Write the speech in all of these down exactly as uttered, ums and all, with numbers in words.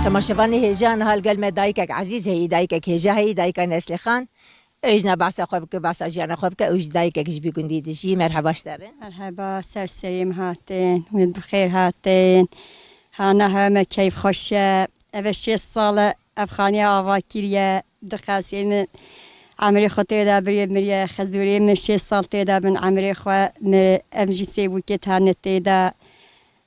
Temaşevanê hêja, niha li gel me dayikek ezîz heyî, dayikek hêja heyî, dayika Neslîxan. Ew jî ne behsa xwe bike, behsa jiyana xwe bike, ew jî dayikek ji vî gundî dijî. Merheba ji te re. Merheba, ser serê min hatin, hûn bi xêr hatin. Hana hewe me keyf xweş e. Ev e şêst sal e, ev xaniya ava kiriye. Di qesê min emrê xwe tê de biriye, miriye. Xezûrê min şêst sal tê de bin emrê xwe mir. Em jî sê bûkê tane tê de.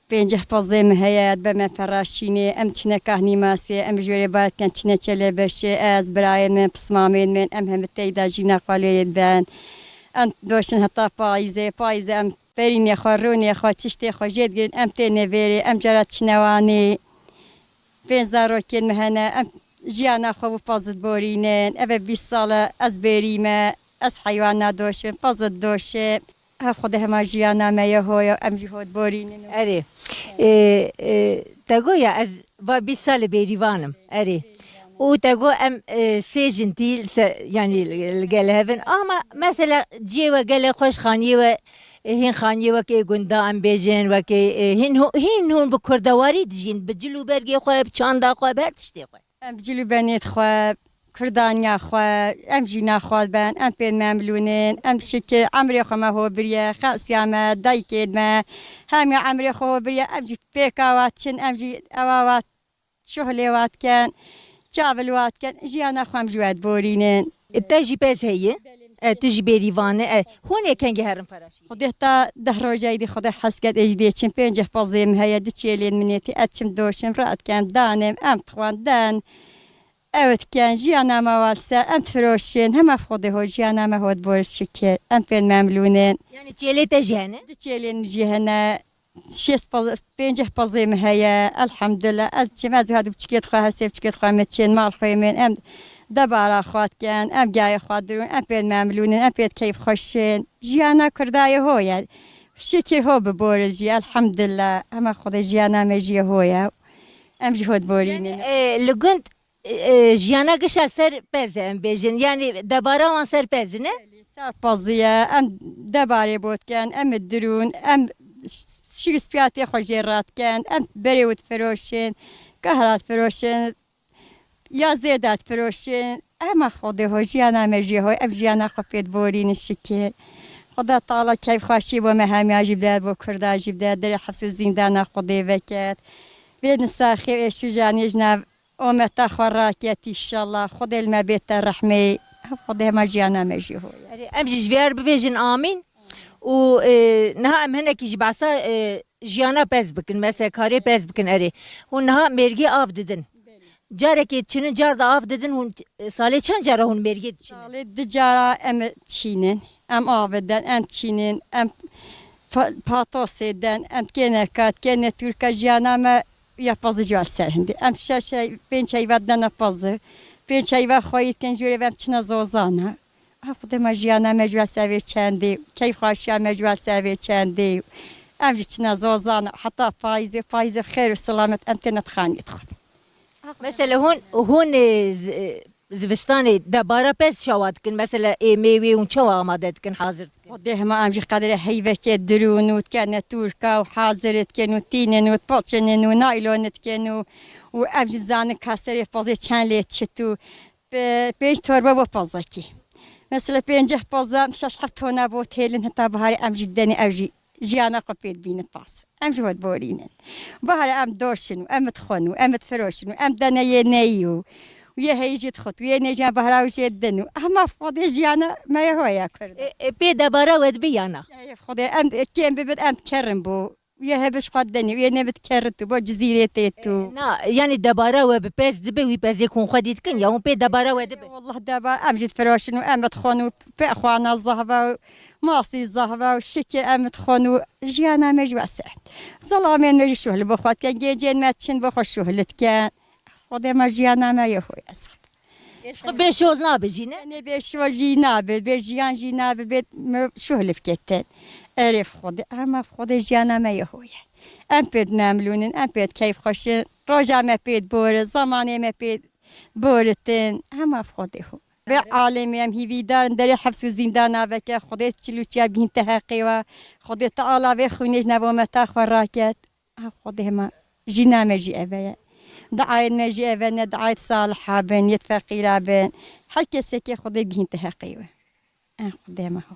Pênceh pozê min heye, dibe me peraşînê, em çine kahnî masê, em ji wêrê bayê dikin çine çelê beşê, ez, birayê min, pismamên min, em hemî teyda jîna xwe lê diben. Em doşin heta payîzê, payîzê em perînê xwe, rûnê xwe, çiştê xwe jê digirin, em têne vêrê, em cara çine wanê. Pênc zarokên min hene, em jiyana xwe bo pez diborînin, ev e bîst sal e ez bêrî me, ez heywan nadoşim, pez didoşim. Ev Xwedê hema jiyana me ye hoya, em jî hot borînin. Erê. Ê, ê, te got ya ez va bîst salê bêrîvan im. Erê. Û te got em, ê, sê jin tî li se-, yanî li, li gel hev in. Ama mesela ciyê we gelê xweş, xaniyê we, ê, hîn xaniyê wekê gunda em bêjin, wekê, ê, hîn ho-, hîn hûn bi kurdewarî dijîn, bi cil û bergê xwe, bi çanda xwe, bi her tiştê xwe. Em bi cil û benêt xwe, kurdaniya xwe, em jîna xwe diben, em pê memlûnin, em şikir, emrê xwe me ho biriye, xesiya me, dayikên me, hemiya emrê xwe ho biriye, em jî pêka wa diçin, em jî ewa wa şuhlê wa dikin, çav li wa dikin, jiyana xwe em ji we diborînin. Te jî pez heye? E, tu jî bêrîvan e. E, hûn ê kengî herin Feraşî? Xwedê ta deh rojayî dî Xwedê hez ket, ê jî dê çin, pênceh pozê min heye, du çêlên min ê tî, ez çim doşim, radkem, danim, em dixwan, den. Ew dikin, jiyana me wa li ser, em difiroşin, hema Xwedê ho, jiyana me ho dibor şikir. Em pê memlûnin. Yanî çêlê te jî hene? Du çêlên min jî hene. Şêst poz-, pênceh pozê min heye, elhamdulillah. Ez çim, ez hadi biçikêt xwe, her sê biçikêt xwe min çên, mal xwê min, em debara xwe dikin, em gayê xwe dirûn, em pê memlûnin, em pê keyf xweşin. Jiyana kurdayê ho ye. Şikir ho biborin jî, elhamdulillah. Hema Xwedê jiyana me jî ho ye. Em jî ho diborînin. Yanî, e, li gund, e, e, jiyana gişa ser pez e, em bêjin. Yanî debara wan ser pez in e? Ser pezî ye, em debarê bo dikin, em dirûn, em şîrîspiyatê xwe jê radikin, em berê û difiroşin, kahra difiroşin, ya zêda difiroşin. Hema Xwedê ho, jiyana me jî ho, em jiyana xwe pê diborînin şikir. Xweda Teala keyfxweşî bo me hemiya jî bide, bo kurda jî bide, derê hefs û zîndana Xwedê veket. Vê nisaxê êş û janê ji nav ometa xwe raket, înşallah. Xwedê li me bête rehmê. Xwedê hema jiyana me jî ho ye. Erê, em jî ji vê re bivêjin amîn. Û, e, niha em hinekî ji behsa, e, jiyana pez bikin, mesela karê pez bikin erê. Hûn niha mêrgê av didin. Carekê diçinin, car de av didin, hûn, e, salê çend cara hûn mêrgê diçinin? Salê du cara em çînin, em av didin, em çînin, em pa-, patosê den, em kêne kat, kêne tûrka jiyana me ya pezî ji ser hindê. Em şeş hey-, pênc heyva dene pezî. Pênc heyva xweyî dikin, jûrê ve em çine zozana. Ah, Xwedê me jiyana me ji we sevê çendê, keyfxweşiya me ji we sevê çendê. Em jî çine zozana, heta payîzê, payîzê xêr û selamet em têne dixanê dixwin. Mesela hûn, hûn, e, z-, e, zivistanê debara pez çawa dikin? Mesela ê mêwê hûn çawa amade dikin, hazir dikin? Xwedê hema em jî qedrê heyvekê dirûn û dikene tûrka û hazir dikin û tînin û poçinin û naylon dikin û, û em jî zanin ka serê pozê çend lê çit û Pe-, pênc torba bo pezekî. Mesela pênceh peza, şeş heft tona bo têlin heta biharê em jî denê ew jî jiyana xwe pê dibînin pez. Em jî xwe diborînin. Biharê em doşin û em dixwin û em difiroşin û em dene yê neyî û yê heyî jî dixwit û yê neyî jî em bihara û jê din û hema Xwedê jiyana me ye hoya Kurd. E, e, pê debara we dibe ya na? Ey Xwedê, em kêm bibin em dikerin bo. Wê hebe ji xwe denê, wê nebe dikerit û bo cizîrê tê tu. Na, yanî debara we bi pez dibe, wî pezê ku hûn xwedî dikin, ya hûn pê debara we dibe? Wallah deba, em jî difiroşin û em dixwin û pê xwana zehve û masî zehve û şikir em dixwin û jiyana me jî wese. Zilamên me jî şuhli bo xwe dikin, gêncên me çin bo xwe şuhli dikin. Xwedê me jiyana me yê hoye zehve. Xwe bê şol nabe jî ne? Tenê bê şol jî nabe, bê jiyan jî nabe, bê mirov şuhli bike te. Erê Xwedê, em ev Xwedê jiyana me yê hoye. Em pê di memlûnin, em pê di keyfxweşin. Roja me pê dibore, zemanê me pê boritin. Em ev Xwedê ho. Vê alemê em hîvîdar in, derê hefs û zîndana veke, Xwedê çil û çiya bihîn te heqê we. Xwedê Teala vê xwînê ji nava ometa xwe raket. Ev Xwedê hema jîna me jî eve ye. Diayên me jî ev e, ne diayet saliha bin, yet feqîra bin. Her kesekê Xwedê bihîn te heqê we. En Xwedê me ho.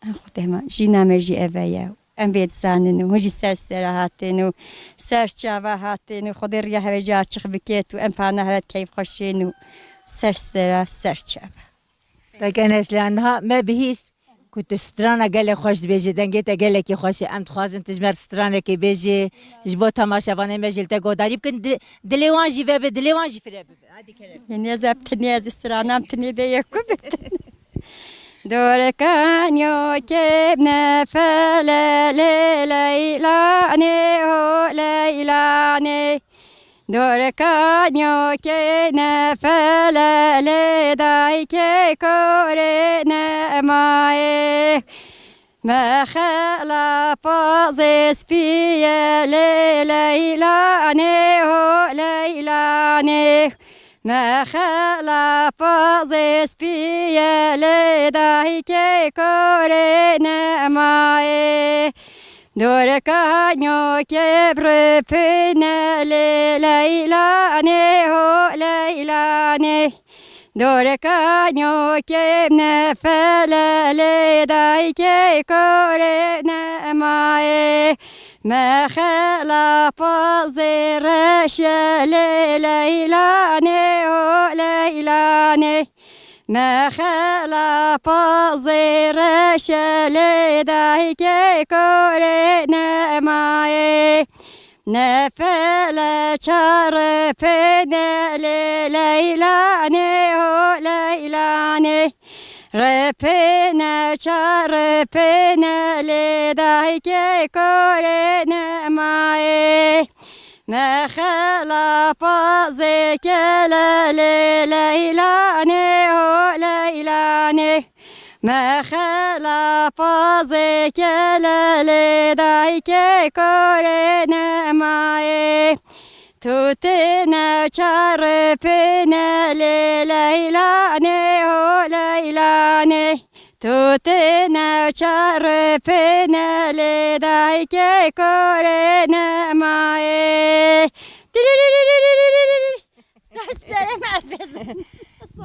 En Xwedê me. Jîna me jî ev e ye. Em vê dizanin û hûn jî ser sera hatin û ser çava hatin û Xwedê riya heve jî açiq biket û em pana heve keyfxweşin û ser sera ser çava. Te ke Neslihan, niha me bihîst ku tu strana gelek xweş dibêjî, dengê te gelekî xweş e. Em dixwazin tu ji me re stranekê bêjî, ji bo temaşevanê me jî li te godarî bikin, di-, dilê wan jî vebe, dilê wan jî fire bibe. Hadi kerem. Yê nêz eb tinê ez stranam tinê de ye ku bikin. Dorkanyo kêb nefele lê Leylanê ho Leylanê. Dorkanyo kê nefele lê dayikê korê nemayê. Mexela pazê spî ye lê Leylanê ho Leylanê. Mexela pazê spî ye lê dayikê korê nemayê. Dorkanyo kê bi ripine lê Leylanê ho Leylanê. Dorkanyo kê nefele lê dayikê korê nemayê. Mexela pazê reşe lê Leylanê ho Leylanê. Mexela pazê reşe lê dayikê korê nemayê. Nefele çarpêne lê Leylanê ho Leylanê. Repêne çarpêne lê dayikê korê nemayê. Mexela pazê kele lê Leylanê ho Leylanê. Mexela pazê kele lê dayikê korê nemayê. Tu têne çarpêne lê Leylanê ho Leylanê. Tu têne çarpêne lê dayikê korê nemayê. Ser serê me ez bezim.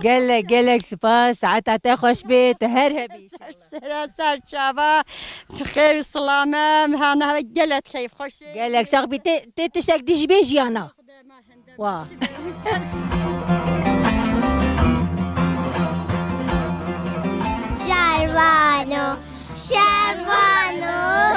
Gelek, gelek spas. Saeta te xweş bê. Tu her hebî inşallah. Ser sera ser çava. Bi xêr û silame. Hana gelek keyf xweş. Gelek sax bî. Tê, tê tiştek dî jî bê jiyana. Wa. Şervano, şervano.